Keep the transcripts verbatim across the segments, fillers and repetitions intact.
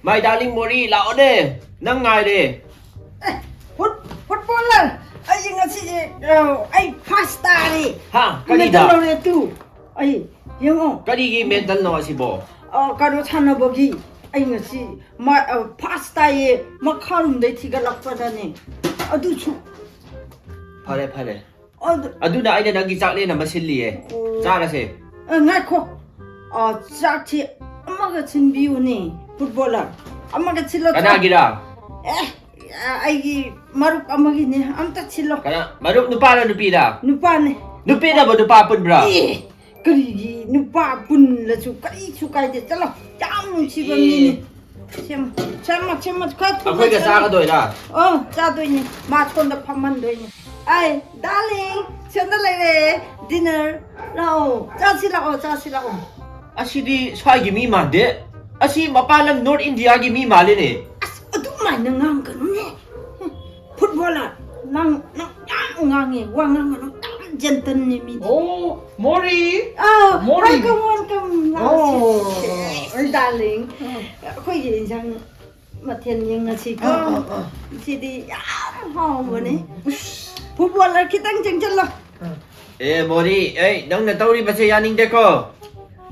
My darling ꯃꯣꯔꯤ, ꯂꯥꯛꯑꯣꯅꯦ꯫ ꯅꯪ ꯉꯥꯏꯔꯦ꯫ ꯑꯦ, ꯐꯨꯠ ꯐꯨꯠꯕꯣꯂꯔ, ꯑꯩꯁꯦ ꯉꯁꯤꯁꯦ ꯑ, ꯑꯩ ꯐꯥꯔꯁ ꯇꯥꯔꯦ꯫ ꯍꯥ? ꯀꯔꯤꯗ? ꯃꯦꯗꯜ ꯂꯧꯔꯦ ꯇꯨ꯫ ꯑꯩ, ꯌꯦꯡꯉꯣ꯫ ꯀꯔꯤꯒꯤ ꯃꯦꯗꯜꯅꯣ ꯑꯁꯤꯕꯣ? ꯑ, ꯀꯩꯅꯣ ꯁꯥꯟꯅꯕꯒꯤ ꯑꯩ ꯉꯁꯤ ꯃꯥ ꯑ, ꯐꯥꯔꯁ ꯇꯥꯏꯌꯦ, ꯃꯈꯥꯔꯣꯝꯗꯩ ꯊꯤꯒꯠꯂꯛꯄꯗꯅꯦ꯫ ꯑꯗꯨꯁꯨ ꯐꯔꯦ, ꯐꯔꯦ꯫ ꯑꯗꯨ ꯑꯗꯨꯅ ꯑꯩꯅ ꯅꯪꯒꯤ ꯆꯥꯛꯂꯦꯟ ꯑꯃ ꯁꯤꯜꯂꯤꯌꯦ꯫ ꯑꯣ꯫ ꯆꯥꯔꯁꯦ꯫ ꯑ, ꯉꯥꯏꯈꯣ꯫ ꯑ, ꯆꯥꯛꯁꯤ ꯑꯃꯒ ꯁꯤꯟꯕꯤꯌꯨꯅꯦ, ꯐꯨꯠꯕꯣꯂꯔ꯫ ꯑꯃꯒ ꯁꯤꯜꯂꯣ꯫ ꯀꯅꯥꯒꯤꯔ? ꯑꯦ, ꯑ, ꯑꯩꯒꯤ ꯃꯔꯨꯞ ꯑꯃꯒꯤꯅꯦ꯫ ꯑꯝꯇ ꯁꯤꯜꯂꯣ꯫ ꯀꯅꯥ? ꯃꯔꯨꯞ ꯅꯨꯄꯥꯔ ꯅꯨꯄꯤꯔ? ꯅꯨꯄꯥꯅꯦ꯫ ꯅꯨꯄꯤꯅꯕꯨ ꯅꯨꯄꯥ ꯄꯨꯟꯕ꯭ꯔꯥ? ꯑꯦ, ꯀꯔꯤꯒꯤ ꯅꯨꯄꯥ ꯄꯨꯜꯂꯁꯨ ꯀꯔꯤꯁꯨ ꯀꯥꯏꯗꯦ꯫ ꯆꯠꯂꯣ, ꯌꯥꯝ ꯅꯨꯡꯁꯤꯕ ꯑꯦ꯫ ꯃꯤꯅꯤ꯫ ꯁꯦꯝꯃꯣ, ꯁꯦꯝꯃꯣ, ꯁꯦꯝꯃꯣ, ꯈꯔ ꯊꯨꯅ ꯑꯩꯈꯣꯏꯒ ꯁꯦꯝꯃꯣ꯫ ꯆꯥꯒꯗꯣꯏꯔꯥ? ꯑ, ꯆꯥꯗꯣꯏꯅꯦ꯫ ꯃꯥ ꯁꯣꯝꯗ ꯐꯝꯍꯟꯗꯣꯏꯅꯦ꯫ ꯑꯩ, ꯗꯥꯔꯂꯤꯡ, ꯁꯣꯝꯗ ꯂꯩꯔꯦ꯫ ꯗꯤꯅꯔ꯫ ꯂꯥꯛꯑꯣ, ꯆꯥꯁꯤ ꯂꯥꯛꯑꯣ, ꯆꯥꯁꯤ ꯂꯥꯛꯑꯣ꯫ ꯑꯁꯤꯗꯤ ꯁ꯭ꯋꯥꯏꯒꯤ ꯃꯤ ꯃꯥꯟꯗꯦ꯫ ꯑꯁꯤ ꯃꯄꯥꯟ ꯂꯝ ꯅꯣꯔꯠ ꯏꯟꯗꯤꯌꯥꯒꯤ ꯃꯤ ꯃꯥꯜꯂꯦꯅꯦ꯫ ꯑꯁ, ꯑꯗꯨꯃꯥꯏꯅ ꯉꯥꯡꯒꯅꯨꯅꯦ꯫ ꯐꯨꯠꯕꯣꯂꯔ, ꯅꯪ, ꯅꯪ ꯌꯥꯝ ꯉꯥꯡꯉꯦ꯫ ꯋꯥ ꯉꯥꯡꯒꯅꯨ, ꯌꯥꯝ ꯖꯦꯟꯇꯜꯅꯤ ꯃꯤꯗꯤ꯫ ꯑꯣ, ꯃꯣꯔꯤ꯫ ꯑꯥ, ꯃꯣꯔꯤ꯫ welcome, welcome. ꯑꯣ, ꯑꯩ, ꯗꯥꯔꯂꯤꯡ, ꯑꯩꯈꯣꯏꯒꯤ ꯏꯟꯁꯥꯡ ꯃꯊꯦꯜ ꯌꯦꯡꯉꯁꯤꯀꯣ꯫ ꯑꯥ, ꯑꯥ, ꯑꯥ꯫ ꯁꯤꯗꯤ ꯌꯥꯝ ꯍꯥꯎꯕꯅꯦ꯫ ꯐꯨꯠꯕꯣꯂꯔ, ꯈꯤꯇꯪ ꯆꯪꯁꯤꯜꯂꯣ꯫ ꯑꯦ, ꯃꯣꯔꯤ, ꯑꯩ ꯅꯪꯅ ꯇꯧꯔꯤꯕꯁꯦ ꯌꯥꯅꯤꯡꯗꯦꯀꯣ꯫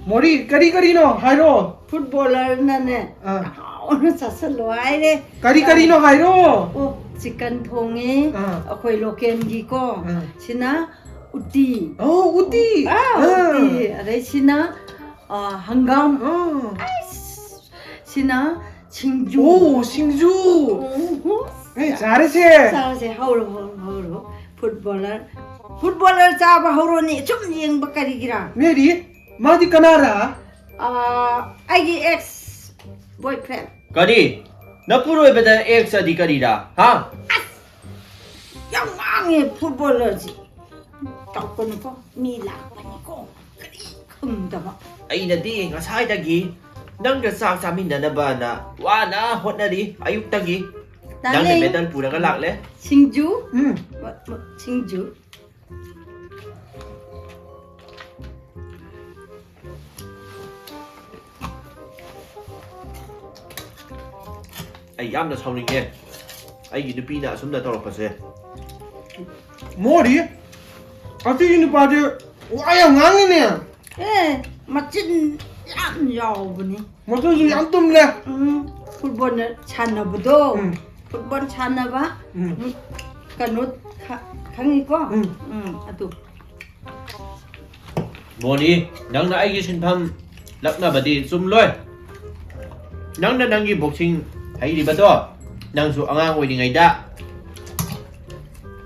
ꯃꯣꯔꯤ, ꯀꯔꯤ ꯀꯔꯤꯅꯣ ꯍꯥꯏꯔꯣ꯫ ꯐꯨꯠꯕꯣꯂꯔꯅꯅꯦ, ꯑꯥ꯫ ꯍꯥꯎꯅ ꯆꯥꯁꯤꯜꯂꯣ ꯍꯥꯏꯔꯦ꯫ ꯀꯔꯤ ꯀꯔꯤꯅꯣ ꯍꯥꯏꯔꯣ꯫ ꯑꯣ, ꯆꯤꯀꯟ ꯊꯣꯡꯉꯦ, ꯑꯥ꯫ ꯑꯩꯈꯣꯏ ꯂꯣꯀꯦꯜꯒꯤꯀꯣ꯫ ꯑꯥ꯫ ꯁꯤꯅ ꯎꯇꯤ꯫ ꯑꯣ, ꯎꯇꯤ꯫ ꯑꯥ, ꯑꯥ꯫ ꯎꯇꯤ꯫ ꯑꯗꯩ ꯁꯤꯅ, ꯑꯥ, ꯍꯪꯒꯥꯝ꯫ ꯑꯥ꯫ ꯁꯤꯅ ꯁꯤꯡꯖꯨ꯫ ꯑꯣ, ꯁꯤꯡꯖꯨ꯫ ꯎꯝ꯫ ꯑꯦ, ꯆꯥꯔꯁꯦ꯫ ꯆꯥꯔꯁꯦ, ꯍꯧꯔꯣ, ꯍꯧꯔꯣ, ꯍꯧꯔꯣ꯫ ꯐꯨꯠꯕꯣꯂꯔ, ꯐꯨꯠꯕꯣꯂꯔ ꯆꯥꯕ ꯍꯧꯔꯣꯅꯦ꯫ ꯁꯨꯝ ꯌꯦꯡꯕ ꯀꯔꯤꯒꯤꯔꯥ? ꯃꯦꯔꯤ, ꯃꯥꯗꯤ ꯀꯅꯥꯔꯥ? ꯑꯥ, ꯑꯩꯒꯤ ꯑꯦꯛꯁ ꯕꯣꯏꯐ꯭ꯔꯦꯟ꯫ ꯀꯔꯤ? ꯅꯄꯨꯔꯣꯏꯕꯗ ꯑꯦꯛꯁ ꯑꯗꯤ ꯀꯔꯤꯔꯥ? ꯍꯥ? ꯌꯥꯝ ꯉꯥꯡꯉꯦ ꯐꯨꯠꯕꯣꯂꯔꯁꯤ꯫ ꯇꯧꯀꯅꯨꯀꯣ, ꯃꯤ ꯂꯥꯛꯄꯅꯤꯀꯣ꯫ ꯀꯔꯤ ꯈꯪꯗꯕ꯫ ꯑꯩꯅꯗꯤ ꯉꯁꯥꯏꯗꯒꯤ ꯅꯪꯒ ꯆꯥꯛ ꯆꯥꯃꯤꯟꯅꯅꯕꯅ ꯋꯥꯅ ꯍꯣꯠꯅꯔꯤ ꯑꯌꯨꯛꯇꯒꯤ꯫ ꯅꯪꯅ ꯗꯥꯔꯂꯤꯡ꯫ ꯃꯦꯗꯜ ꯄꯨꯔꯒ ꯂꯥꯛꯂꯦ꯫ ꯁꯤꯡꯖꯨ꯫ ꯎꯝ꯫ ꯃ- ꯃ- ꯁꯤꯡꯖꯨ꯫ ꯑꯩ ꯌꯥꯝꯅ ꯁꯥꯎꯅꯤꯡꯉꯦ, ꯑꯩꯒꯤ ꯅꯨꯄꯤꯅ ꯑꯁꯨꯝꯅ ꯇꯧꯔꯛꯄꯁꯦ꯫ ꯃꯣꯔꯤ, ꯑꯁꯤꯒꯤ ꯅꯨꯄꯥꯁꯦ ꯋꯥ ꯌꯥꯝ ꯉꯥꯡꯉꯤꯅꯦ꯫ ꯑꯦ, ꯃꯆꯤꯟ ꯌꯥꯝ ꯌꯥꯎꯕꯅꯤ꯫ ꯃꯆꯤꯟꯁꯨ ꯌꯥꯝ ꯇꯨꯝꯂꯦ꯫ ꯎꯝ, ꯐꯨꯠꯕꯣꯜ ꯁꯥꯟꯅꯕꯗꯣ꯫ ꯎꯝ꯫ ꯐꯨꯠꯕꯣꯜ ꯁꯥꯟꯅꯕ꯫ ꯎꯝ꯫ ꯎꯝ, ꯀꯩꯅꯣ ꯈ-, ꯈꯪꯉꯤꯀꯣ? ꯎꯝ꯫ ꯎꯝ, ꯑꯗꯨ꯫ ꯃꯣꯅꯤ, ꯅꯪꯅ ꯑꯩꯒꯤ ꯁꯤꯟꯐꯝ ꯂꯛꯅꯕꯗꯤ ꯆꯨꯝꯂꯣꯏ꯫ ꯅꯪꯅ ꯅꯪꯒꯤ boxing ꯍꯩꯔꯤꯕꯗꯣ, ꯅꯪꯁꯨ ꯑꯉꯥꯡ ꯑꯣꯏꯔꯤꯉꯩꯗ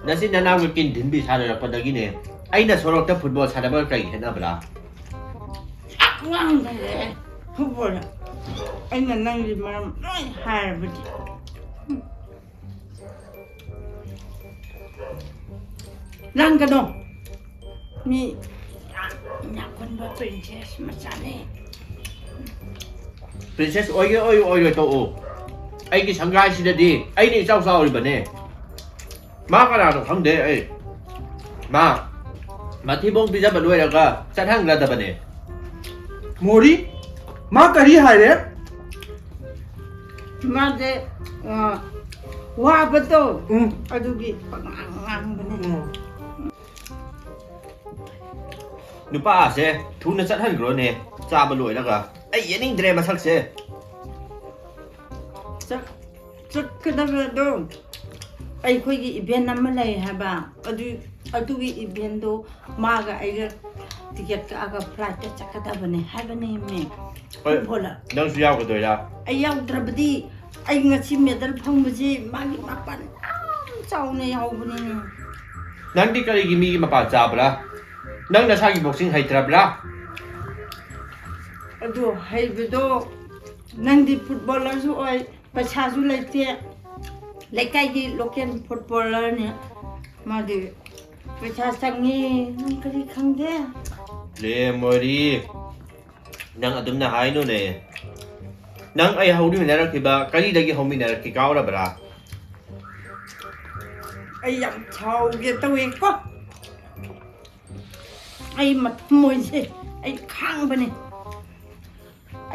ꯅꯆꯤꯟ ꯅꯅꯥꯎꯒꯤ ꯀꯤꯟ ꯊꯤꯟꯕꯤ ꯁꯥꯟꯅꯔꯛꯄꯗꯒꯤꯅꯦ꯫ ꯑꯩꯅ ꯁꯣꯔꯣꯛꯇ ꯐꯨꯠꯕꯣꯜ ꯁꯥꯟꯅꯕꯒ ꯀꯔꯤ ꯈꯦꯠꯅꯕ꯭ꯔꯥ? ꯑꯉꯥꯡꯗꯅꯦ ꯐꯨꯠꯕꯣꯜ꯫ ꯑꯩꯅ ꯅꯪꯒꯤ ꯃꯔꯝ ꯂꯣꯏ ꯍꯥꯏꯔꯕꯗꯤ꯫ ꯂꯥꯡꯒꯅꯣ꯫ ꯃꯤ ꯌꯥꯝ ꯏꯅꯥꯛ ꯈꯨꯟꯕ princess ꯃꯆꯥꯅꯦ꯫ Princess ꯑꯣꯏꯒꯦ ꯑꯣꯏꯔꯣꯏ ꯑꯣꯏꯔꯣꯏ ꯇꯣꯛꯎ꯫ ꯑꯩꯒꯤ ꯁꯪꯒꯥꯏꯁꯤꯗꯗꯤ ꯑꯩꯅ ꯏꯆꯥꯎ ꯆꯥꯎꯔꯤꯕꯅꯦ꯫ ꯃꯥ ꯀꯅꯥꯅꯣ ꯈꯪꯗꯦ ꯑꯩ꯫ ꯃꯥ ꯃꯊꯤꯕꯣꯡ ꯄꯤꯖꯕ ꯂꯣꯏꯔꯒ ꯆꯠꯍꯟꯒꯗꯕꯅꯦ꯫ ꯃꯣꯔꯤ, ꯃꯥ ꯀꯔꯤ ꯍꯥꯏꯔꯦ? ꯃꯥꯁꯦ, ꯑ, ꯋꯥꯕꯗꯣ, ꯎꯝ꯫ ꯑꯗꯨꯒꯤ ꯄꯉꯥꯡ ꯉꯥꯡꯕꯅꯦ꯫ ꯎꯝ꯫ ꯅꯨꯄꯥꯁꯦ ꯊꯨꯅ ꯆꯠꯍꯟꯈ꯭ꯔꯣꯅꯦ, ꯆꯥꯕ ꯂꯣꯏꯔꯒ꯫ ꯑꯩ ꯌꯦꯡꯅꯤꯡꯗ꯭ꯔꯦ ꯃꯁꯛꯁꯦ꯫ ꯆꯠ-, ꯆꯠꯀꯗꯕꯗꯣ ꯑꯩꯈꯣꯏꯒꯤ event ꯑꯃ ꯂꯩ ꯍꯥꯏꯕ, ꯑꯗꯨ, ꯑꯗꯨꯒꯤ eventꯗꯣ ꯃꯥꯒ ꯑꯩꯒ ticket ꯀꯛꯑꯒ flightꯇ ꯆꯠꯀꯗꯕꯅꯦ ꯍꯥꯏꯕꯅꯦꯃꯤ꯫ ꯍꯣꯏ, ꯐꯨꯠꯕꯣꯜꯂ꯫ ꯅꯪꯁꯨ ꯌꯥꯎꯒꯗꯣꯏꯔꯥ? ꯑꯩ ꯌꯥꯎꯗ꯭ꯔꯕꯗꯤ ꯑꯩ ꯉꯁꯤ medal ꯐꯪꯕꯁꯤ ꯃꯥꯒꯤ ꯃꯄꯥꯟ ꯌꯥꯝ ꯆꯥꯎꯅ ꯌꯥꯎꯕꯅꯤꯅꯦ꯫ ꯅꯪꯗꯤ ꯀꯔꯤꯒꯤ ꯃꯤꯒꯤ ꯃꯄꯥꯟ ꯆꯥꯕ꯭ꯔꯥ? ꯅꯪ ꯅꯁꯥꯒꯤ boxing ꯍꯩꯇ꯭ꯔꯕ꯭ꯔꯥ? ꯑꯗꯨ ꯍꯩꯕꯗꯣ ꯅꯪꯗꯤ footballerꯁꯨ ꯑꯣꯏ, ꯄꯩꯁꯥꯁꯨ ꯂꯩꯇꯦ꯫ ꯂꯩꯀꯥꯏꯒꯤ local footballerꯅꯦ꯫ ꯃꯥꯗꯤ ꯄꯩꯁꯥ ꯆꯪꯉꯤ, ꯅꯪ ꯀꯔꯤ ꯈꯪꯗꯦ? ꯂꯦ ꯃꯣꯔꯤ, ꯅꯪ ꯑꯗꯨꯝꯅ ꯍꯥꯏꯅꯨꯅꯦ꯫ ꯅꯪ ꯑꯩ ꯍꯧꯃꯤꯟꯅꯔꯛꯈꯤꯕ ꯀꯔꯤꯗꯒꯤ ꯍꯧꯃꯤꯟꯅꯔꯛꯈꯤ ꯀꯥꯎꯔꯕ꯭ꯔꯥ? ꯑꯩ ꯌꯥꯝ ꯁꯥꯎꯒꯦ ꯇꯧꯋꯦꯀꯣ꯫ ꯑꯩ ꯃꯊꯃꯣꯏꯁꯦ ꯑꯩ ꯈꯥꯡꯕꯅꯦ꯫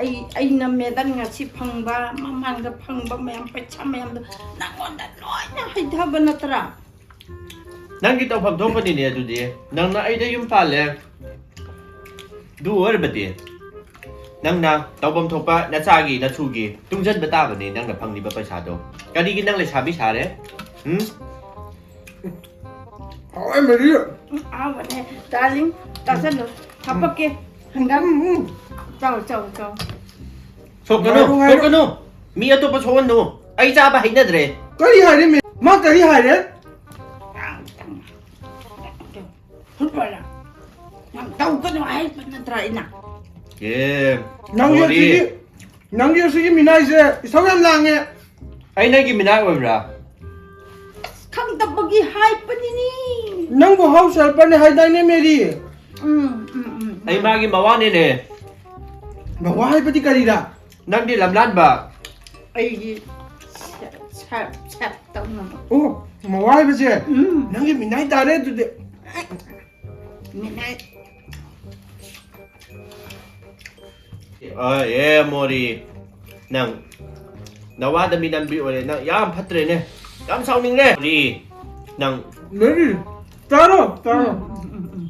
ꯑꯩ ꯑꯩꯅ ꯃꯦꯗꯟ ꯉꯁꯤ ꯐꯪꯕ, ꯃꯃꯥꯡꯗ ꯐꯪꯕ ꯃꯌꯥꯝ, ꯄꯩꯁꯥ ꯃꯌꯥꯝꯗꯣ ꯅꯪꯉꯣꯟꯗ ꯂꯣꯏꯅ ꯍꯩꯊꯕ ꯅꯠꯇ꯭ꯔꯥ? ꯅꯪꯒꯤ ꯇꯧꯐꯝ ꯊꯣꯛꯄꯅꯤꯅꯦ ꯑꯗꯨꯗꯤ꯫ ꯅꯪꯅ ꯑꯩꯗ ꯌꯨꯝ ꯄꯥꯜꯂꯦ꯫ ꯑꯗꯨ ꯑꯣꯏꯔꯕꯗꯤ ꯅꯪꯅ ꯇꯧꯐꯝ ꯊꯣꯛꯄ ꯅꯆꯥꯒꯤ ꯅꯁꯨꯒꯤ ꯇꯨꯡꯁꯤꯟꯕ ꯇꯥꯕꯅꯤ ꯅꯪꯅ ꯐꯪꯂꯤꯕ ꯄꯩꯁꯥꯗꯣ꯫ ꯀꯔꯤꯒꯤ ꯅꯪ ꯂꯩꯁꯥꯕꯤ ꯁꯥꯔꯦ? ꯎꯝ? ꯍꯥꯎꯋꯦ ꯃꯦꯔꯤ꯫ ꯎꯝ, ꯑꯍꯥꯎꯕꯅꯦ꯫ ꯗꯥꯔꯂꯤꯡ, ꯆꯥꯁꯜꯂꯨ꯫ ꯍꯥꯄꯛꯀꯦ꯫ ꯍꯪꯒꯥꯝ꯫ ꯎꯝ, ꯎꯝ꯫ ꯆꯥꯎ, ꯆꯥꯎ, ꯆꯥꯎ꯫ ꯁꯣꯛꯀꯅꯨ, ꯉꯥꯏꯔꯣ, ꯉꯥꯏꯔꯣ꯫ ꯁꯣꯛꯀꯅꯨ꯫ ꯃꯤ ꯑꯇꯣꯞꯄ ꯁꯣꯛꯍꯟꯅꯨ꯫ ꯑꯩ ꯆꯥꯕ ꯍꯩꯅꯗ꯭ꯔꯦ꯫ ꯀꯔꯤ ꯍꯥꯏꯔꯦ ꯃꯦ? ꯃꯥ ꯀꯔꯤ ꯍꯥꯏꯔꯦ? ꯐꯨꯠꯕꯣꯜꯂ? ꯌꯥꯝ ꯇꯧꯒꯅꯨ ꯍꯥꯏꯕ ꯅꯠꯇ꯭ꯔꯥ ꯑꯩꯅ? ꯑꯦ, ꯅꯪꯒꯤ ꯃꯣꯔꯤ꯫ ꯑꯁꯤꯒꯤ, ꯅꯪꯒꯤ ꯑꯁꯤꯒꯤ ꯃꯤꯅꯥꯏꯁꯦ ꯏꯁꯧ ꯌꯥꯝ ꯂꯥꯡꯉꯦ꯫ ꯑꯩ ꯅꯪꯒꯤ ꯃꯤꯅꯥꯏ ꯑꯣꯏꯕ꯭ꯔꯥ? ꯈꯪꯗꯕꯒꯤ ꯍꯥꯏꯕꯅꯤꯅꯤ꯫ ꯅꯪꯕꯨ ꯍꯥꯎꯁ ꯍꯦꯜꯄꯔꯅꯦ ꯍꯥꯏꯗꯥꯏꯅꯦ ꯃꯦꯔꯤ? ꯎꯝ, ꯎꯝ, ꯎꯝ꯫ ꯑꯩ ꯃꯥꯒꯤ ꯃꯋꯥꯅꯤꯅꯦ꯫ ꯃꯋꯥ ꯍꯥꯏꯕꯗꯤ ꯀꯔꯤꯔꯥ? ꯅꯪꯗꯤ ꯂꯝꯂꯥꯟꯕ꯫ ꯑꯩꯒꯤ ꯁꯦꯞ, ꯁꯦꯞ, ꯁꯦꯞ ꯇꯧꯅꯕ꯫ ꯑꯣ, ꯃꯋꯥ ꯍꯥꯏꯕꯁꯦ ꯎꯝ꯫ ꯅꯪꯒꯤ ꯃꯤꯅꯥꯏ ꯇꯥꯔꯦ ꯑꯗꯨꯗꯤ꯫ ꯃꯤꯅꯥꯏ꯫ ꯑ, ꯑꯦ ꯃꯣꯔꯤ, ꯅꯪ ꯅꯋꯥꯗ ꯃꯤ ꯅꯝꯕꯤ ꯑꯣꯏꯔꯦ꯫ ꯅꯪ ꯌꯥꯝ ꯐꯠꯇ꯭ꯔꯦꯅꯦ꯫ ꯌꯥꯝ ꯁꯥꯎꯅꯤꯡꯔꯦ꯫ ꯃꯣꯔꯤ, ꯅꯪ ꯃꯦꯔꯤ, ꯆꯥꯔꯣ, ꯆꯥꯔꯣ꯫ ꯎꯝ, ꯎꯝ, ꯎꯝ, ꯎꯝ꯫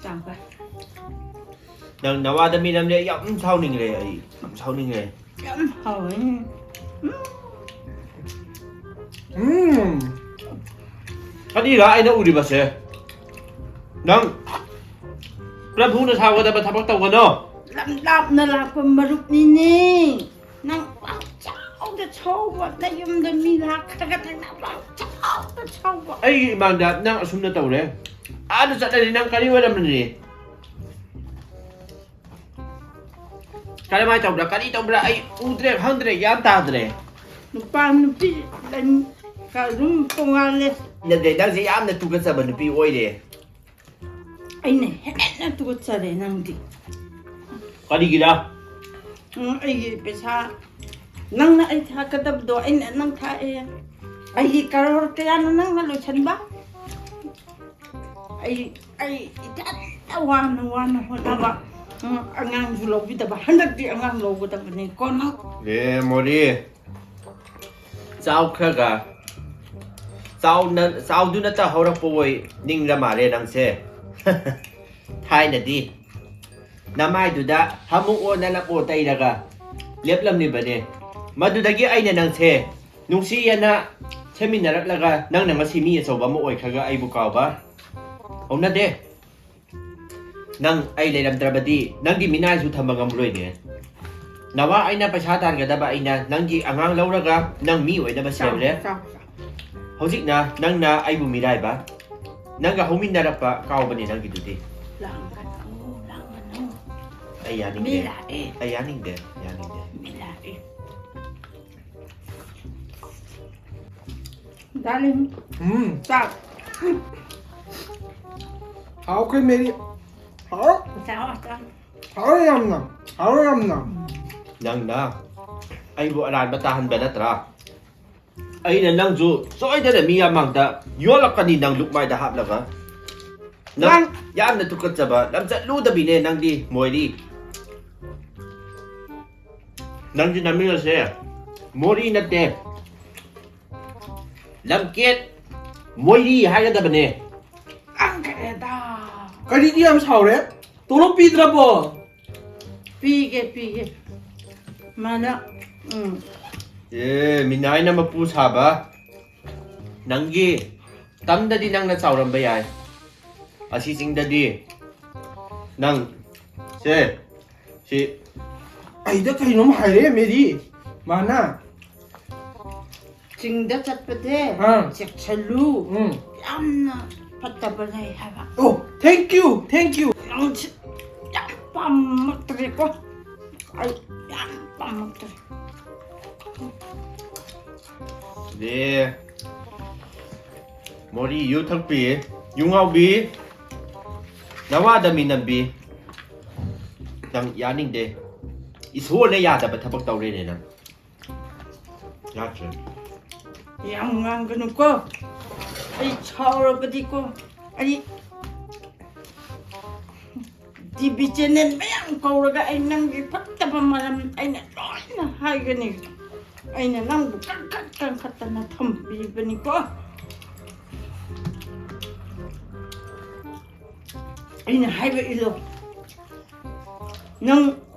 ꯆꯥꯕ꯫ ꯅꯪ ꯅꯋꯥꯗ ꯃꯤ ꯅꯝꯂꯦ꯫ ꯌꯥꯝ ꯁꯥꯎꯅꯤꯡꯔꯦ ꯑꯩ꯫ ꯌꯥꯝ ꯁꯥꯎꯅꯤꯡꯔꯦ꯫ ꯌꯥꯝ ꯍꯥꯎꯋꯦ꯫ ꯎꯝ꯫ ꯎꯝ꯫ ꯀꯔꯤꯔꯥ ꯑꯩꯅ ꯎꯔꯤꯕꯁꯦ? ꯅꯪ ꯄ꯭ꯔꯚꯨꯅ ꯁꯥꯎꯒꯗꯕ ꯊꯕꯛ ꯇꯧꯒꯅꯣ꯫ ꯂꯝ ꯂꯥꯞꯅ ꯂꯥꯛꯄ ꯃꯔꯨꯞꯅꯤꯅꯦ꯫ ꯅꯪ ꯄꯪꯆꯥꯎꯗ ꯁꯥꯎꯕ, ꯅꯌꯨꯝꯗ ꯃꯤ ꯂꯥꯛꯈ꯭ꯔꯒ ꯅꯪꯅ ꯄꯪꯆꯥꯎꯗ ꯁꯥꯎꯕ꯫ ꯑꯩꯒꯤ ꯏꯃꯥꯡꯗ ꯅꯪ ꯑꯁꯨꯝꯅ ꯇꯧꯔꯦ꯫ ꯑꯥꯗ ꯆꯠꯂꯗꯤ ꯅꯪ ꯀꯔꯤ ꯑꯣꯏꯔꯝꯃꯅꯤ? ꯀꯔꯝꯍꯥꯏꯅ ꯇꯧꯕ꯭ꯔꯥ? ꯀꯔꯤ ꯇꯧꯕ꯭ꯔꯥ? ꯑꯩ ꯎꯗ꯭ꯔꯦ, ꯈꯪꯗ꯭ꯔꯦ, ꯒ꯭ꯌꯥꯟ ꯇꯥꯗ꯭ꯔꯦ꯫ ꯅꯨꯄꯥ ꯅꯨꯄꯤ ꯂꯩ-, ꯑꯗꯨꯝ ꯇꯣꯉꯥꯜꯂꯦ꯫ ꯅꯠꯇꯦ, ꯅꯪꯁꯦ ꯌꯥꯝꯅ ꯇꯨꯀꯠꯆꯕ ꯅꯨꯄꯤ ꯑꯣꯏꯔꯦ꯫ ꯑꯩꯅ ꯍꯦꯟꯅ ꯇꯨꯀꯠꯆꯔꯦ ꯅꯪꯗꯤ꯫ ꯀꯔꯤꯒꯤꯔ? ꯎꯝ, ꯑꯩꯒꯤ ꯄꯩꯁꯥ, ꯅꯪꯅ ꯑꯩ ꯊꯥꯛꯀꯗꯕꯗꯣ ꯑꯩꯅ ꯅꯪ ꯊꯥꯛꯑꯦ꯫ ꯑꯩꯒꯤ ꯀꯔꯣꯔ ꯀꯌꯥꯅꯣ ꯅꯪꯅ ꯂꯣꯏꯁꯟꯕ? ꯑꯩ, ꯑꯩ ꯏꯊꯟꯇ ꯋꯥꯅ ꯋꯥꯅ ꯍꯣꯠꯅꯕ꯫ ꯎꯝ, ꯑꯉꯥꯡꯁꯨ ꯂꯧꯕꯤꯗꯕ꯫ ꯍꯟꯗꯛꯇꯤ ꯑꯉꯥꯡ ꯂꯧꯒꯗꯕꯅꯤ ꯀꯣ ꯅꯪ꯫ ꯑꯦ ꯃꯣꯔꯤ, ꯆꯥꯎꯈ꯭ꯔꯒ ꯆꯥꯎꯅ ꯆꯥꯎꯗꯨꯅꯇ ꯍꯧꯔꯛꯄ ꯑꯣꯏ ꯅꯤꯡꯂ ꯃꯥꯜꯂꯦ ꯅꯪꯁꯦ꯫ ꯊꯥꯏꯅꯗꯤ ꯅꯃꯥꯏꯗꯨꯗ ꯍꯥꯃꯨꯛꯑꯣ ꯅꯂꯞꯑꯣ ꯇꯩꯔꯒ ꯂꯦꯞꯂꯝꯂꯤꯕꯅꯦ꯫ ꯃꯗꯨꯗꯒꯤ ꯑꯩꯅ ꯅꯪꯁꯦ ꯅꯨꯡꯁꯤꯌꯦꯅ ꯁꯦꯝꯃꯤꯟꯅꯔꯛꯂꯒ ꯅꯪꯅ ꯉꯁꯤ ꯃꯤ ꯑꯆꯧꯕ ꯑꯃ ꯑꯣꯏꯈ꯭ꯔꯒ ꯑꯩꯕꯨ ꯀꯥꯎꯕ ꯍꯧꯅꯗꯦ꯫ ꯅꯪ ꯑꯩ ꯂꯩꯔꯝꯗ꯭ꯔꯕꯗꯤ ꯅꯪꯒꯤ ꯃꯤꯅꯥꯏꯁꯨ ꯊꯝꯕ ꯉꯝꯂꯣꯏꯅꯦ꯫ ꯅꯋꯥ ꯑꯩꯅ ꯄꯩꯁꯥ ꯇꯥꯟꯒꯗꯕ ꯑꯩꯅ ꯅꯪꯒꯤ ꯑꯉꯥꯡ ꯂꯧꯔꯒ ꯅꯪ ꯃꯤ ꯑꯣꯏꯅꯕ ꯁꯦꯝꯂꯦ꯫ ꯆꯥꯎ, ꯆꯥꯎ꯫ ꯍꯧꯖꯤꯛꯅ ꯅꯪꯅ ꯑꯩꯕꯨ ꯃꯤꯔꯥꯏꯕ, ꯅꯪꯒ ꯍꯧꯃꯤꯟꯅꯔꯛꯄ ꯀꯥꯎꯕꯅꯦ ꯅꯪꯒꯤꯗꯨꯗꯤ꯫ ꯂꯥꯡꯒꯅꯨ, ꯂꯥꯡꯒꯅꯨ꯫ ꯑꯩ ꯃꯤ ꯌꯥꯅꯤꯡꯗꯦ꯫ ꯂꯥꯛꯑꯦ꯫ ꯑꯩ ꯌꯥꯅꯤꯡꯗꯦ, ꯌꯥꯅꯤꯡꯗꯦ꯫ ꯃꯤ ꯂꯥꯛꯑꯦ꯫ ꯗꯥꯔꯂꯤꯡ, ꯎꯝ ꯆꯥꯛ꯫ ꯍꯥꯎꯈ꯭ꯔꯦ ꯃꯦꯔꯤ꯫ ꯍꯥꯎ ꯆꯥꯎ, ꯆꯥꯎ꯫ ꯍꯥꯎꯔꯦ ꯌꯥꯝꯅ꯫ ꯍꯥꯎꯔꯦ ꯌꯥꯝꯅ꯫ ꯅꯪꯅ ꯑꯩꯕꯨ ꯑꯔꯥꯟꯕ ꯇꯥꯍꯟꯕ ꯅꯠꯇ꯭ꯔꯥ? ꯑꯩꯅ ꯅꯪꯁꯨ ꯁꯣꯏꯗꯅ ꯃꯤ ꯃꯃꯥꯡꯗ ꯌꯣꯜꯂꯛꯀꯅꯤ ꯅꯪ ꯂꯨꯛꯃꯥꯏꯗ ꯍꯥꯞꯂꯒ꯫ ꯅꯪ ꯅꯪ ꯌꯥꯝꯅ ꯇꯨꯀꯠꯆꯕ ꯂꯝꯆꯠꯂꯨꯗꯕꯤꯅꯦ ꯅꯪꯗꯤ ꯃꯣꯏꯔꯤ꯫ ꯅꯪꯗꯤ ꯅꯃꯤꯡ ꯑꯁꯦ ꯃꯣꯔꯤ ꯅꯠꯇꯦ, ꯂꯝꯀꯦꯠ ꯃꯣꯏꯔꯤ ꯍꯥꯏꯒꯗꯕꯅꯦ꯫ ꯈꯪꯈ꯭ꯔꯦꯗ꯫ ꯀꯔꯤꯒꯤ ꯌꯥꯝ ꯁꯥꯎꯔꯦ? ꯇꯣꯂꯣꯞ ꯄꯤꯗ꯭ꯔꯕꯣ? ꯄꯤꯒꯦ, ꯄꯤꯒꯦ꯫ ꯃꯥꯅ, ꯎꯝ꯫ ꯑꯦ ꯃꯤꯅꯥꯏꯅ ꯃꯄꯨ ꯁꯥꯕ꯫ ꯅꯪꯒꯤ ꯇꯝꯗꯗꯤ ꯅꯪꯅ ꯆꯥꯎꯔꯝꯕ ꯌꯥꯏ, ꯑꯁꯤ ꯆꯤꯡꯗꯗꯤ ꯅꯪ ꯁꯦ ꯁꯤ ꯑꯩꯗ ꯀꯩꯅꯣꯝ ꯍꯥꯏꯔꯦ ꯃꯦꯔꯤ꯫ ꯃꯥꯅ ꯆꯤꯡꯗ ꯆꯠꯄꯗꯤ ꯑꯥ꯫ ꯆꯦꯛꯁꯜꯂꯨ꯫ ꯎꯝ꯫ ꯌꯥꯝꯅ ꯐꯠꯇꯕ ꯂꯩ ꯍꯥꯏꯕ꯫ ꯑꯣ, thank you, thank you꯫ ꯅꯪꯁꯤ ꯌꯥꯝ ꯄꯥꯝꯃꯛꯇ꯭ꯔꯦꯀꯣ꯫ ꯑꯩ ꯌꯥꯝ ꯄꯥꯝꯃꯛꯇ꯭ꯔꯦ꯫ ꯗꯦ ꯃꯣꯔꯤ ꯌꯨ ꯊꯛꯄꯤ, ꯌꯨ ꯉꯥꯎꯕꯤ, ꯅꯋꯥꯗ ꯃꯤ ꯅꯝꯕꯤ꯫ ꯅꯪ ꯌꯥꯅꯤꯡꯗꯦ꯫ ꯏꯁꯣꯔꯅ ꯌꯥꯗꯕ ꯊꯕꯛ ꯇꯧꯔꯦꯅꯦ ꯅꯪ꯫ ꯌꯥꯗ꯭ꯔꯦ꯫ ꯌꯥꯝ ꯉꯥꯡꯒꯅꯨꯀꯣ꯫ ꯑꯩ ꯁꯥꯎꯔꯕꯗꯤꯀꯣ꯫ ꯑꯩ ꯇꯤ ꯚꯤ ꯆꯦꯅꯦꯜ ꯃꯌꯥꯝ ꯀꯧꯔꯒ ꯑꯩ ꯅꯪꯒꯤ ꯐꯠꯇꯕ ꯃꯔꯝ ꯑꯩꯅ ꯂꯣꯏꯅ ꯍꯥꯏꯒꯅꯤ꯫ ꯑꯩꯅ ꯅꯪꯕꯨ ꯀꯟꯈꯠ ꯀꯟꯈꯠꯇꯅ ꯊꯝꯕꯤꯕꯅꯤꯀꯣ꯫ ꯑꯩꯅ ꯍꯥꯏꯕ ꯏꯜꯂꯣ꯫ ꯅꯪ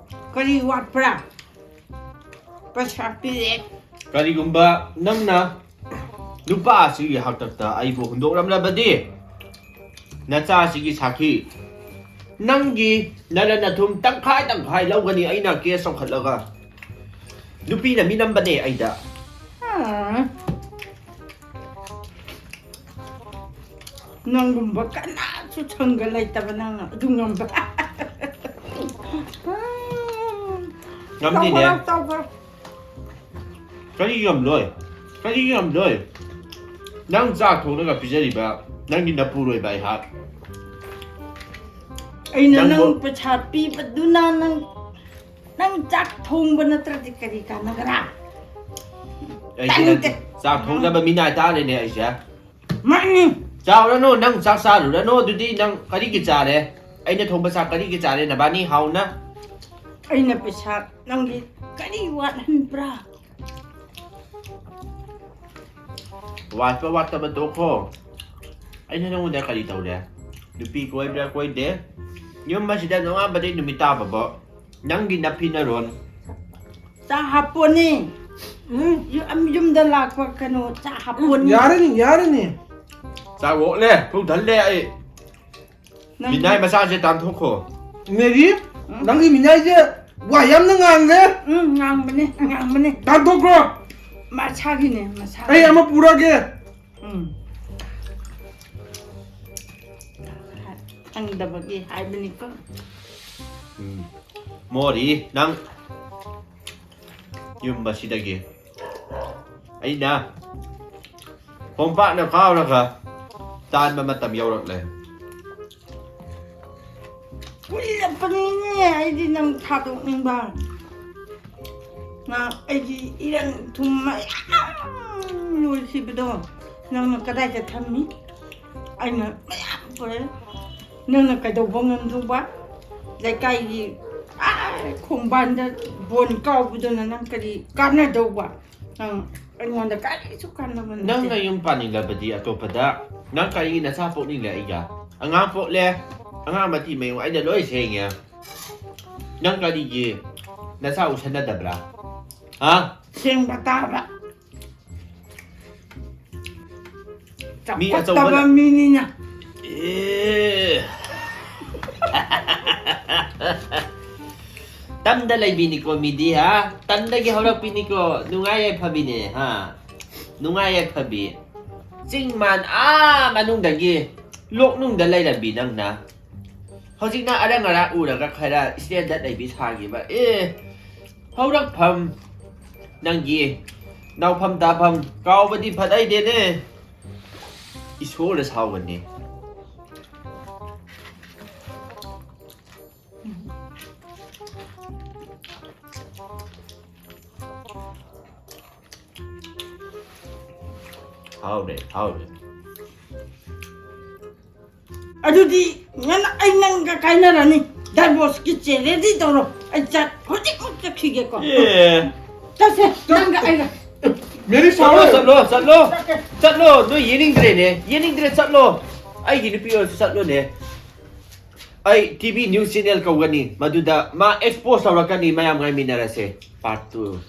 ꯀꯔꯤ ꯋꯥꯠꯄ꯭ꯔꯥ? ꯄꯩꯁꯥ ꯄꯤꯔꯦ꯫ ꯀꯔꯤꯒꯨꯝꯕ ꯅꯪꯅ ꯅꯨꯄꯥ ꯑꯁꯤꯒꯤ ꯍꯥꯛꯇꯛꯇ ꯑꯩꯕꯨ ꯍꯨꯟꯗꯣꯛꯂꯝꯂꯕꯗꯤ, ꯅꯆꯥ ꯑꯁꯤꯒꯤ ꯁꯥꯈꯤ ꯅꯪꯒꯤ ꯅꯔꯟ ꯑꯊꯨꯝ ꯇꯪꯈꯥꯏ ꯇꯪꯈꯥꯏ ꯂꯧꯒꯅꯤ ꯑꯩꯅ ꯀꯦꯁ ꯆꯥꯎꯈꯠꯂꯒ꯫ ꯅꯨꯄꯤꯅ ꯃꯤꯅꯝꯕꯅꯦ ꯑꯩꯗ꯫ ꯑꯥ꯫ ꯅꯪꯒꯨꯝꯕ ꯀꯅꯥꯁꯨ ꯁꯪꯒ ꯂꯩꯇꯕ ꯅꯪꯅ ꯑꯗꯨ ꯉꯝꯕ꯫ ꯉꯝꯅꯤꯅꯦ꯫ ꯇꯧꯈ꯭ꯔꯣ, ꯇꯧꯈ꯭ꯔꯣ꯫ ꯀꯔꯤ ꯉꯝꯂꯣꯏ? ꯀꯔꯤ ꯉꯝꯂꯣꯏ? ꯅꯪ ꯆꯥꯛ ꯊꯣꯡꯂꯒ ꯄꯤꯖꯔꯤꯕ ꯅꯪꯒꯤ ꯅꯄꯨꯔꯣꯏꯕ ꯑꯩꯍꯥꯛ꯫ ꯑꯩꯅ ꯅꯪꯕꯨ ꯅꯪ ꯄꯩꯁꯥ ꯄꯤꯕꯗꯨꯅ ꯅꯪ, ꯅꯪ ꯆꯥꯛ ꯊꯣꯡꯕ ꯅꯠꯇ꯭ꯔꯗꯤ ꯀꯔꯤ ꯀꯥꯟꯅꯒ꯭ꯔꯥ? ꯑꯩꯁꯦ ꯅꯪ ꯇꯥꯅꯤꯡꯗꯦ꯫ ꯆꯥꯛ ꯊꯣꯡꯅꯕ ꯃꯤꯅꯥꯏ ꯇꯥꯔꯦꯅꯦ ꯑꯩꯁꯦ꯫ ꯃꯥꯅꯤ꯫ ꯆꯥꯎꯔꯅꯨ, ꯅꯪ ꯆꯥꯛ ꯆꯥꯔꯨꯔꯅꯨ꯫ ꯑꯗꯨꯗꯤ ꯅꯪ ꯀꯔꯤꯒꯤ ꯆꯥꯔꯦ? ꯑꯩꯅ ꯊꯣꯡꯕ ꯆꯥꯛ ꯀꯔꯤꯒꯤ ꯆꯥꯔꯦ ꯅꯕꯥꯅꯤ ꯍꯥꯎꯅ? ꯑꯩꯅ ꯄꯩꯁꯥ ꯅꯪꯒꯤ ꯀꯔꯤ ꯋꯥꯠꯍꯟꯕ꯭ꯔꯥ? ꯋꯥꯠꯄ ꯋꯥꯠꯇꯕ ꯇꯣꯛꯈꯣ꯫ ꯑꯩꯅ ꯅꯪꯉꯣꯟꯗ ꯀꯔꯤ ꯇꯧꯔꯦ? ꯅꯨꯄꯤ ꯀꯣꯏꯕ꯭ꯔꯥ ꯀꯣꯏꯗꯦ? ꯌꯨꯝ ꯑꯁꯤꯗ ꯅꯣꯡꯉꯥꯟꯕꯗꯩ ꯅꯨꯃꯤꯠ ꯇꯥꯕꯕꯧ ꯅꯪꯒꯤ ꯅꯐꯤ ꯅꯔꯣꯟ꯫ ꯆꯥꯛ ꯍꯥꯞꯄꯣꯅꯦ꯫ ꯎꯝ꯫ ꯌꯨ-, ꯑꯝ, ꯌꯨꯝꯗ ꯂꯥꯛꯄ ꯀꯩꯅꯣ ꯆꯥꯛ ꯎꯝ, ꯍꯥꯞꯄꯣꯅꯦ꯫ ꯌꯥꯔꯅꯤ, ꯌꯥꯔꯅꯤ꯫ ꯆꯥꯛ ꯑꯣꯛꯂꯦ, ꯄꯨꯛ ꯊꯜꯂꯦ ꯑꯩ꯫ ꯅꯪ ꯃꯤꯅꯥꯏ ꯃꯆꯥꯁꯦ ꯇꯥꯟꯊꯣꯛꯈꯣ꯫ ꯃꯦꯔꯤ, ꯎꯝ꯫ ꯅꯪꯒꯤ ꯃꯤꯅꯥꯏꯁꯦ ꯋꯥ ꯌꯥꯝꯅ ꯉꯥꯡꯂꯦ꯫ ꯎꯝ, ꯉꯥꯡꯕꯅꯦ, ꯉꯥꯡꯕꯅꯦ꯫ ꯇꯥꯟꯊꯣꯛꯈ꯭ꯔꯣ꯫ ꯃꯁꯥꯒꯤꯅꯦ, ꯃꯁꯥꯒꯤ꯫ ꯑꯩ ꯑꯃ ꯄꯨꯔꯛꯑꯒꯦ꯫ ꯎꯝ꯫ ꯈꯪꯗꯕꯒꯤ ꯍꯥꯏꯕꯅꯤꯀꯣ꯫ ꯎꯝ꯫ ꯃꯣꯔꯤ, ꯅꯪ ꯌꯨꯝ ꯑꯁꯤꯗꯒꯤ ꯑꯩꯅ ꯈꯣꯡꯄꯥꯛꯅ ꯀꯥꯎꯔꯒ ꯇꯥꯟꯕ ꯃꯇꯝ ꯌꯧꯔꯛꯂꯦ꯫ ꯀꯨꯏꯔꯛꯄꯅꯤꯅꯦ ꯑꯩꯗꯤ ꯅꯪ ꯊꯥꯗꯣꯛꯅꯤꯡꯕ꯫ ꯅꯪ ꯑꯩꯒꯤ ꯏꯔꯟ ꯊꯨꯝ ꯃꯌꯥꯝ ꯂꯣꯏꯈꯤꯕꯗꯣ ꯅꯪꯅ ꯀꯗꯥꯏꯗ ꯊꯝꯃꯤ? ꯑꯩꯅ ꯃꯌꯥꯝ ꯄꯨꯔꯛꯑꯦ꯫ ꯅꯪꯅ ꯀꯩꯗꯧꯕ ꯉꯝꯗꯧꯕ? ꯂꯩꯀꯥꯏꯒꯤ ꯑꯥ ꯈꯣꯡꯕꯥꯟꯗ ꯕꯣꯟ ꯀꯥꯎꯕꯗꯨꯅ ꯅꯪ ꯀꯔꯤ ꯀꯥꯟꯅꯗꯧꯕ? ꯅꯪ ꯑꯩꯉꯣꯟꯗ ꯀꯔꯤꯁꯨ ꯀꯥꯟꯅꯕ ꯅꯠꯇꯦ꯫ ꯅꯪꯅ ꯌꯨꯝ ꯄꯥꯅꯤꯡꯂꯕꯗꯤ ꯑꯇꯣꯞꯄꯗ, ꯅꯪ ꯀꯔꯤꯒꯤ ꯅꯆꯥ ꯄꯣꯛꯅꯤꯡꯂꯦ ꯑꯩꯒ? ꯑꯉꯥꯡ ꯄꯣꯛꯂꯦ, ꯑꯉꯥꯡ ꯃꯇꯤ ꯃꯌꯨꯡ ꯑꯩꯅ ꯂꯣꯏ ꯁꯦꯡꯉꯦ꯫ ꯅꯪ ꯀꯔꯤꯒꯤ ꯅꯆꯥ ꯎꯁꯟꯅꯗꯕ꯭ꯔꯥ? ꯍꯥ? ꯁꯦꯡꯕ ꯇꯥꯕ꯫ ꯃꯤ ꯑꯆꯧꯕ ꯆꯥꯎꯈꯠꯇꯕ ꯂ- ꯃꯤꯅꯤꯅ꯫ ꯑꯦ꯫ ꯇꯝꯗ ꯂꯩꯕꯤꯅꯤꯀꯣ ꯃꯤꯗꯤ, ꯍꯥ? ꯇꯝꯗꯒꯤ ꯍꯧꯔꯛꯄꯤꯅꯤꯀꯣ꯫ ꯅꯨꯡꯉꯥꯏ ꯌꯥꯏꯐꯕꯤꯅꯦ, ꯍꯥ? ꯅꯨꯡꯉꯥꯏ ꯌꯥꯏꯐꯕꯤ꯫ ꯆꯤꯡ ꯃꯥꯟ ꯑꯥ ꯃꯅꯨꯡꯗꯒꯤ ꯂꯣꯛꯅꯨꯡꯗ ꯂꯩꯔꯝꯕꯤ ꯅꯪꯅ꯫ ꯍꯧꯖꯤꯛꯅ ꯑꯔꯪ ꯑꯔꯥꯛ ꯎꯔꯒ ꯈꯔ standard ꯂꯩꯕꯤ ꯁꯥꯈꯤꯕ꯫ ꯑꯦ, ꯍꯧꯔꯛꯐꯝ ꯅꯪꯒꯤ ꯅꯥꯎꯐꯝ ꯇꯥꯐꯝ ꯀꯥꯎꯕꯗꯤ ꯐꯠ ꯑꯩꯗꯦꯅꯦ꯫ ꯏꯁꯣꯔꯗ ꯁꯥꯎꯒꯅꯤ꯫ ꯍꯥꯎꯔꯦ, ꯍꯥꯎꯔꯦ꯫ ꯑꯗꯨꯗꯤ ꯉꯟꯅ ꯑꯩ ꯅꯪꯒ ꯀꯥꯏꯅꯔꯅꯤ꯫ Divorce ꯀꯤ ꯆꯦ ready ꯇꯧꯔꯣ꯫ ꯑꯩ ꯆꯠ-, ꯍꯧꯖꯤꯛꯃꯛ ꯆꯠꯈꯤꯒꯦꯀꯣ꯫ ꯑꯦ꯫ ꯆꯠꯁꯦ, ꯅꯪꯒ ꯑꯩꯒ꯫ ꯃꯦꯔꯤ ꯆꯠꯂꯣ, ꯁꯥꯎꯔꯦ꯫ ꯆꯠꯂꯣ, ꯆꯠꯂꯣ꯫ ꯆꯠꯀꯦ꯫ ꯆꯠꯂꯣ, ꯅꯣꯏ ꯌꯦꯅꯤꯡꯗ꯭ꯔꯦꯅꯦ꯫ ꯌꯦꯅꯤꯡꯗ꯭ꯔꯦ, ꯆꯠꯂꯣ꯫ ꯑꯩꯒꯤ ꯅꯨꯄꯤ ꯑꯣꯏꯔꯁꯨ ꯆꯠꯂꯣꯅꯦ꯫ ꯑꯩ T V news channel ꯀꯧꯒꯅꯤ꯫ ꯃꯗꯨꯗ ꯃꯥ expose ꯇꯧꯔꯛꯀꯅꯤ꯫ ꯃꯌꯥꯝ ꯉꯥꯏꯃꯤꯟꯅꯔꯁꯦ꯫ Part two꯫